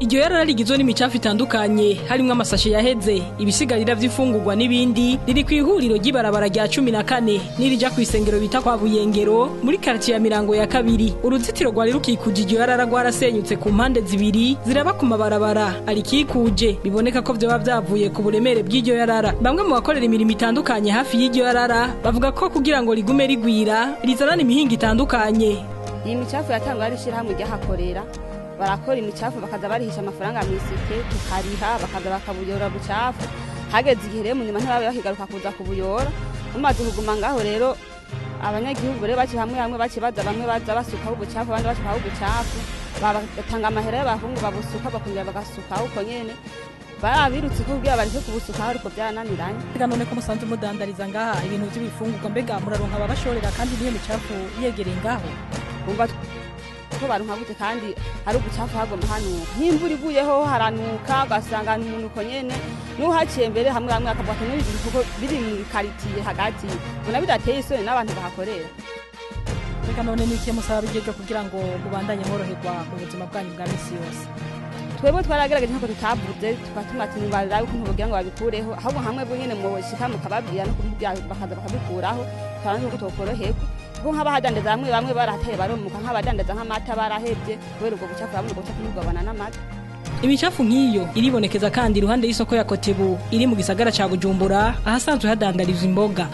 Iryo yarara rigizwe n'imicafu itandukanye, harimwo amasashe yaheze, ibisigarira vy'imfungurwa n'ibindi, riri kw'ihuriro ry'ibarabara rya 14 n'irija kw'isengero bita kwa Buyengero muri quartier ya Mirango ya kabiri. Uruzitiro rwari rukikuje iryo yarara rwarasenyutse ku mpande zibiri ziraba ku mabarabara arikikuje, biboneka ko vyoba vyavuye ku buremere bw'iryo yarara. Bamwe mu bakorera imirimo itandukanye hafi y'iryo yarara bavuga ko kugira ngo rigume rigwira rizanana imihingo itandukanye. Iyi micafu yatangwa ari ishirahamwe ryahakorera, barakora imicafu bakaza barihisha amafaranga mw'isite, tukariha bakaza bakabuyora bucafu. Hageze igihe rero munyuma ntibabe bakigaruka kuza kubuyora, bamaze kuguma ngaho rero abanyagihugu rero baci hamwe hamwe baci baza, bamwe baza basukaho ubucafu, abandi basukaho ubucafu, bagatanga amahera y'abahungu babusuka, bakongera bagasukaho uko nyene. Barabirutse kugira bareke kubusukaho ariko byarananiranye. Mbega none ko musanzwe mudandariza ngaha ibintu vy'ibifungurwa, mbega muraronka ababashorera kandi niyo micafu yegereye ngaho? Bumva ko baronka gute kandi hari ubucafu hagomba hanuka, nk'imvura iguyeho haranuka ugasanga ni umunuko nyene. N'uhaciye mbere hamwe hamwe akavuga ati n'ibi kuko biri mu karitiye hagati, ubona bidateye isoni n'abantu bahakorera. Mbega none ni ikihe musaba bijejwe kugira ngo mubandanye mworoherwa mu buzima bwanyu bwa misi yose? Twebwe twaragerageje ntako tutavuze, tukatuma ati nibarabe ukuntu bogira ngo babikureho, ahubwo hamwe bo nyene mwoshika mukababwira no kubibwira bakaza bakabikuraho, tukarangiza uko twokoroherwa. Kuko nk'abahadandaza bamwe bamwe barahataye baromuka, nk'abadandaza nk'amata barahevye kubera ubwo bucafu, urabona ubwo bucafu ntibwabana n'amata. Imicafu nk'iyo iribonekeza kandi iruhande y'isoko ya Kotebu iri mu gisagara ca Bujumbura, ahasanzwe hadandarizwa imboga.